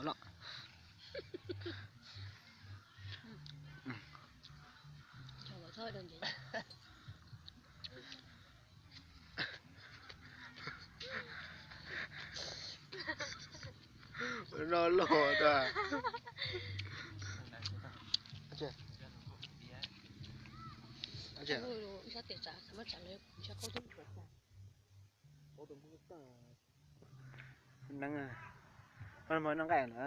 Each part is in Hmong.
Los. No loj tas. Neeb, no noj nqaij na.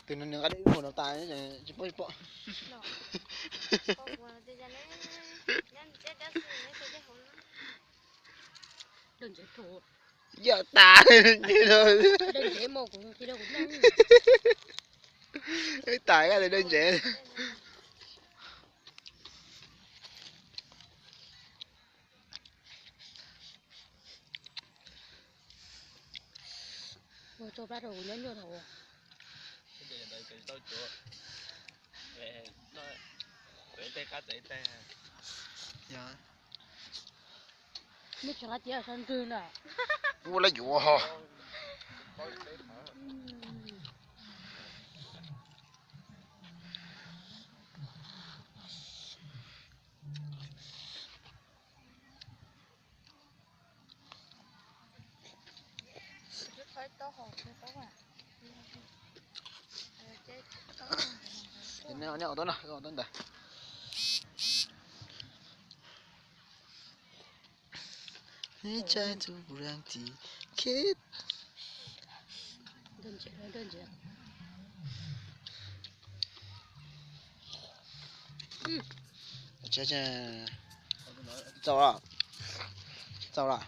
Tus no nws nqa dej mus no tas tsis paub tsis pom. Yog tas. Tas koj tus dej ntsev. Ua tso plab rau kuv nyob nyuaj thaum ua. Muab tso qab tiab sab ntswg na. Ua lawv yuav ho. Neb ua tau na, ua tau ntawd. Txaus lawm. Txaus lawm.